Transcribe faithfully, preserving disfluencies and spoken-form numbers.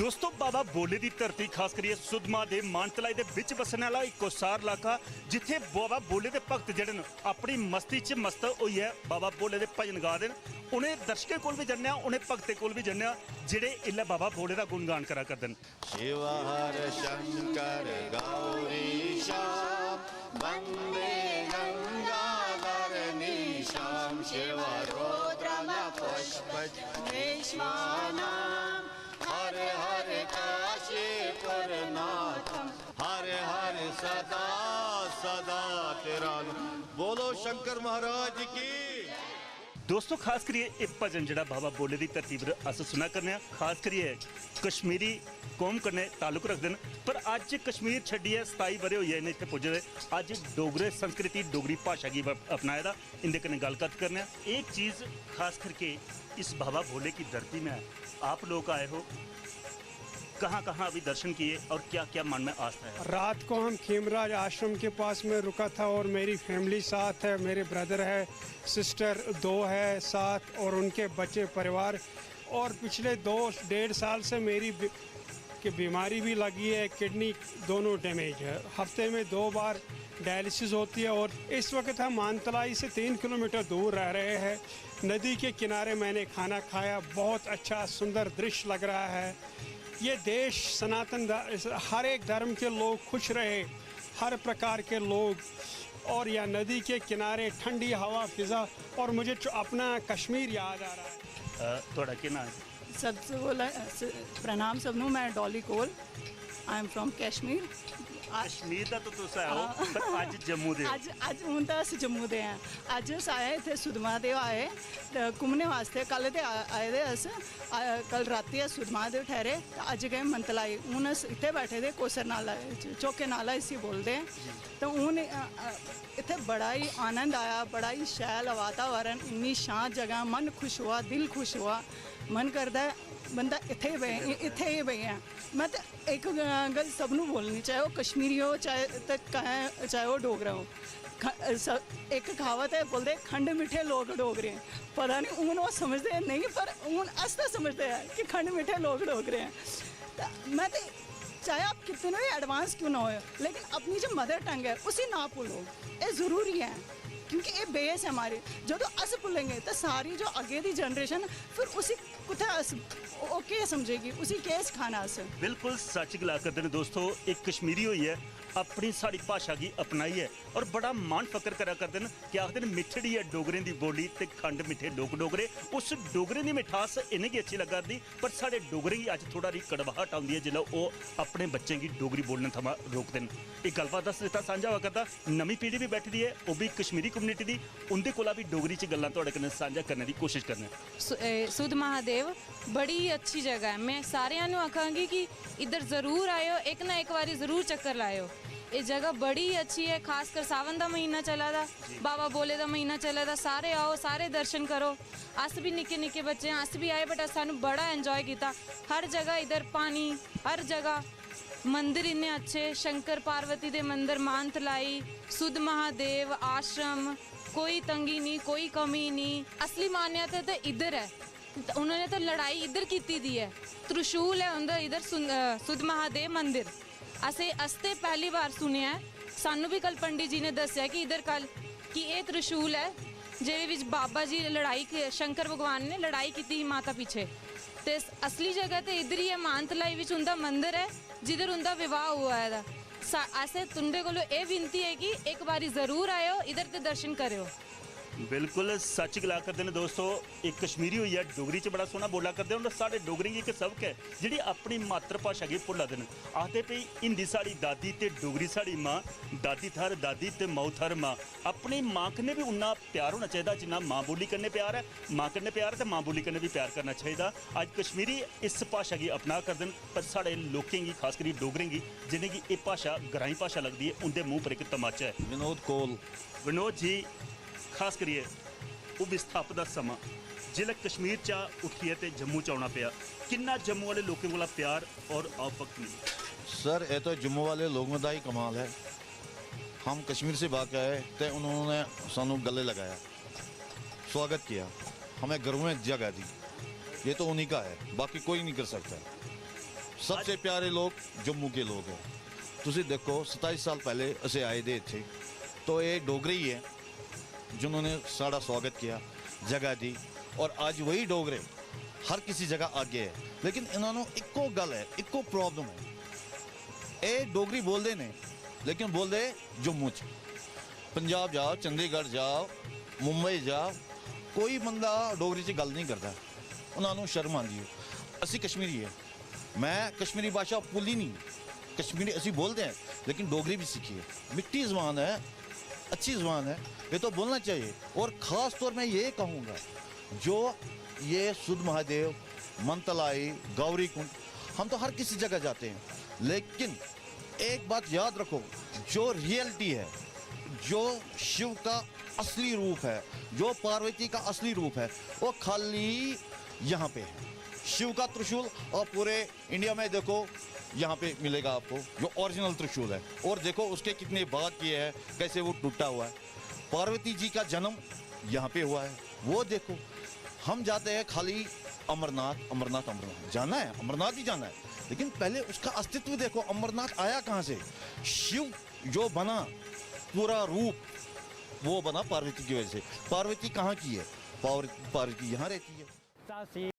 दोस्तों, बाबा भोले दी धरती, खास करियै सुद्धमहादेव मानतलाई दे बिच बस्सने आह्ला इक कोसार इलाका, जित्थै बाबा भोले दे भक्त जेह्ड़े न, अपनी मस्ती च मस्त होइयै बाबा भोले दे भजन गा दे न। उ'नें दर्शकें कोल बी जन्ने आं, उ'नें भक्तें कोल बी जन्ने आं, जेह्ड़े इसलै बाबा भोले दा गुणगान करा करदे न। शिव हर शंकर गौरीशा वंदे गंगाधर नीशाम शिव रुद्र पुष्प भीष्मानाम हर हर काशीपुर नाथम हर हर सदा सदा तेरा नाम। बोलो शंकर महाराज की। दोस्तों, खास करियै एह् भजन जेह्ड़ा बाबा भोले दी धरती पर अस सुना करने आं, खास करियै कश्मीरी कौम कन्नै ताल्लुक रखदे न, पर अज्ज कश्मीर छड्डियै सताई ब'रे होई गे इ'नें इत्थै पुज्जे दे। अज्ज डोगरे संस्कृति, डोगरी भाशा गी ब-, अपनाए दा, इं'दे कन्नै गल्ल कत्थ करने आं। एक चीज खास करके इस बाबा भोले की धरती में आप लोग आए हो, कहाँ-कहाँ अभी दर्शन किए और क्या-क्या मन में आस्था है? रात को हम खेमराज आश्रम के पास में रुका था और मेरी फैमिली साथ है, मेरे ब्रदर है, सिस्टर दो है साथ और उनके बच्चे परिवार। और पिछले दो डेढ़ साल से मेरी बी-, की बीमारी भी लगी है, किडनी दोनों डैमेज है। हफ्ते में दो बार डायलिसिस होती है और इस वक्त हम मानतलाई से तीन किलोमीटर दूर रह रहे हैं। नदी के किनारे मैंने खाना खाया, बहुत अच्छा सुंदर दृश्य लग रहा है। ये देश सनातन ध-, इस, हर एक धर्म के लोग खुश रहे, हर प्रकार के लोग, और यह नदी के किनारे ठंडी हवा फिजा और मुझे च-, अपना कश्मीर याद आ रहा है। ਅ, ਤੁਹਾਡਾ ਕੀ ਨਾਮ ਹੈ? सबसे बोला, अ, स-, प्रणाम सबनू, मैं डॉली कोल, I am from कश्मीर। आ- कश्मीर दा तो तुस है हो, हाँ। पर अज्ज जम्मू दे हो। अज्ज, अज्ज हून तां अस जम्मू दे आं। अज्ज अस आए इत्थै सुद्धमहादेव आए, ते घूमने वास्तै। कल ते आ-, आए दे अस, आ, कल रातीं अस सुद्धमहादेव ठैहरे, ते अज्ज गए मंतलाई। हून अस इत्थै बैठे दे कोसर नाला, चौके नाला इसी बोलदे ऐ। ते हून, अ, अ, इत्थै बड़ा ही आनंद आया, बड़ा ही शैल वातावरण, इन्नी शांत जगह, मन खुश हुआ, दिल खुश हुआ, मन करदा ऐ बंदा इत्थै ही बहे, इत्थै ही बहे। में ते इक ग-, गल्ल सबनू बोलनी, चाहे ओह् कश्मीरी हो, चाहे ते क-, चाहे ओह् डोगरा हो। ख-, स-, इक कहावत ऐ, बोलदे, "खंड मिट्ठे लोक डोगरे।" पता नहीं हून ओह् समझदे ऐ नेईं, पर हून अस तां समझदे ऐ कि खंड मिट्ठे लोक डोगरे ऐ। ते में ते, चाहे आप कितने भी एडवांस क्यों ना हो, लेकिन अपनी जो मदर टंग है, उसी ना भूलो। ये जरूरी है, क्योंकि ये बेस है हमारे। जो तो अस भूलेंगे, तो सारी जो आगे दी जनरेशन, फिर उसी कुत्थै अस, ओह् केह् समझेगी, उसी केह् सखाना अस? बिल्कुल सच गला करदे न दोस्तो, इक कश्मीरी होइयै अपनी साढ़ी भाशा गी अपनाइयै और बड़ा मान फकर करा करदे न कि आखदे न, "मिट्ठड़ी ऐ डोगरें दी बोली ते खंड मिट्ठे लोक डोगरे।" उस डोगरें दी मिठास इ'नेंगी अच्छी लग्गा दी, पर साढ़े डोगरें गी अज्ज थोह्ड़ा हारी कड़वाहट औंदी ऐ जिसलै ओह् अपने बच्चें गी डोगरी बोलने थमां रोकदे न। एह् गल्लबात दा सरिस्ता सांझा होआ करदा, नमीं पीढ़ी बी बैठी दी ऐ, ओह् बी कश्मीरी कम्युनिटी दी, उं'दे कोला बी डोगरी च गल्लां थुआढ़े कन्नै सांझा करने दी कोशश करने आं। सु-, ए, सुध महादेव बड़ी ही अच्छी जगह ऐ। में सारेआं नू आखांगी कि इद्धर जरूर आएओ, इक ना इक बारी जरूर चक्कर लाएओ। एह् जगह बड़ी ही अच्छी ऐ, खासकर सावन दा महीना चला दा, जी। बाबा भोले दा महीना चला दा। सारे आओ, सारे दर्शन करो। अस बी निक्के निक्के बच्चे आं, अस बी आए, but अस, सानू बड़ा एंजॉय कीता। हर जगह इद्धर पानी, हर जगह मंदिर इन्ने अच्छे, शंकर पार्वती दे मंदिर, मानतलाई, सुध महादेव आश्रम, कोई तंगी नहीं, कोई कमी नहीं। असली मान्यता ते इद्धर ऐ। ते उन्होंने तो लड़ाई इद्धर कीती दी ऐ। त्रिशूल ऐ उं'दा इद्धर सुन-, अ, सुध महादेव मंदिर। असें, अस ते पैह्ली बार सुनेआ ऐ। सानू बी कल पंडित जी ने दस्सेआ कि इद्धर कल कि एह् त्रिशूल ऐ, जेह्दे बिच बाबा जी लड़ाई क-, शंकर भगवान ने लड़ाई कीती ही माता पिच्छे। ते अस-, असली जगह ते इद्धर ही ऐ, मानतलाई बिच उं'दा मंदिर ऐ, जिद्धर उं'दा विवाह होआ दा। सा-, असें तुं'दे कोलों एह् विनती ऐ कि इक बारी जरूर आएओ इद्धर ते दर्शन करेओ। बिल्कुल सच गला करदे न दोस्तो, इक कश्मीरी होइयै डोगरी च बड़ा सोह्ना बोला करदे न। साढ़े डोगरें गी इक सबक ऐ, जेह्ड़ी अपनी मातृभाशा गी भुल्ला दे न। आखदे भई हिंदी साढ़ी दादी ते डोगरी साढ़ी मां, दादी थाह्र दादी ते माऊ थाह्र मां। अपनी मां कन्नै बी उन्ना प्यार होना चाहिदा जिन्ना मां बोली कन्नै प्यार ऐ। मां कन्नै प्यार ऐ ते मां बोली कन्नै बी प्यार करना चाहिदा। अज्ज कश्मीरी इस भाशा गी अपना करदे न, पर साढ़े लोकें गी, खास करियै डोगरें गी, जिनेंगी एह् भाशा ग्राईं भाशा लगदी ऐ, उं'दे मूंह पर इक तमाचा ऐ। विनोद कौल। विनोद जी, खास करियै ओह् विस्थापत दा समां, जिसलै कश्मीर चा उट्ठियै ते जम्मू च औना पेआ, किन्ना जम्मू आह्ले लोकें कोला प्यार और आवभगत मिली? सर, एह् ते जम्मू आह्ले लोकें दा ही कमाल ऐ। हम कश्मीर से भाग के आए ते उन्होंने सानू गले लगाया, स्वागत किया। हमें गर्व है जगह दी, ये तो उन्हीं का है, बाकी कोई नहीं कर सकता। सबसे प्यारे लोग जम्मू के लोग हैं। ਤੁਸੀਂ ਦੇਖੋ, ਸਤਾਈ ਸਾਲ ਪਹਿਲੇ ਅਸੀਂ ਆਏ ਦੇ ਇੱਥੇ, तो ये डोगरे ही है जिन्होंने साढ़ा स्वागत किया, जगह दी, और आज वही डोगरे हर किसी जगह आगे है। लेकिन इन्होंने इक्को गल है, इक्को प्रॉब्लम है, ये डोगरी बोलते ने लेकिन बोलते जम्मू च। पंजाब जाओ, चंडीगढ़ जाओ, मुंबई जाओ, कोई बंदा डोगरी च गल नहीं करता, उन्होंने शर्म आती है। असी कश्मीरी है, मैं कश्मीरी भाषा भूली नहीं, कश्मीरी असी बोलते हैं, लेकिन डोगरी भी सीखी है। मिट्टी जबान है, अच्छी जबान है, ये तो बोलना चाहिए। और ख़ास तौर मैं ये कहूँगा, जो ये सुध महादेव, मनतलाई, गौरी कुंड, हम तो हर किसी जगह जाते हैं, लेकिन एक बात याद रखो, जो रियलिटी है, जो शिव का असली रूप है, जो पार्वती का असली रूप है, वो खाली यहाँ पे है। शिव का त्रिशूल और पूरे इंडिया में देखो, यहाँ पे मिलेगा आपको जो ओरिजिनल त्रिशूल है। और देखो उसके कितने भाग किए हैं, कैसे वो टूटा हुआ है। पार्वती जी का जन्म यहाँ पे हुआ है, वो देखो। हम जाते हैं खाली अमरनाथ, अमरनाथ, अमरनाथ जाना है, अमरनाथ ही जाना है, लेकिन पहले उसका अस्तित्व देखो, अमरनाथ आया कहाँ से? शिव जो बना, पूरा रूप वो बना पार्वती की वजह से। पार्वती कहाँ की है? पावर- पार्वती यहाँ रहती है। तासी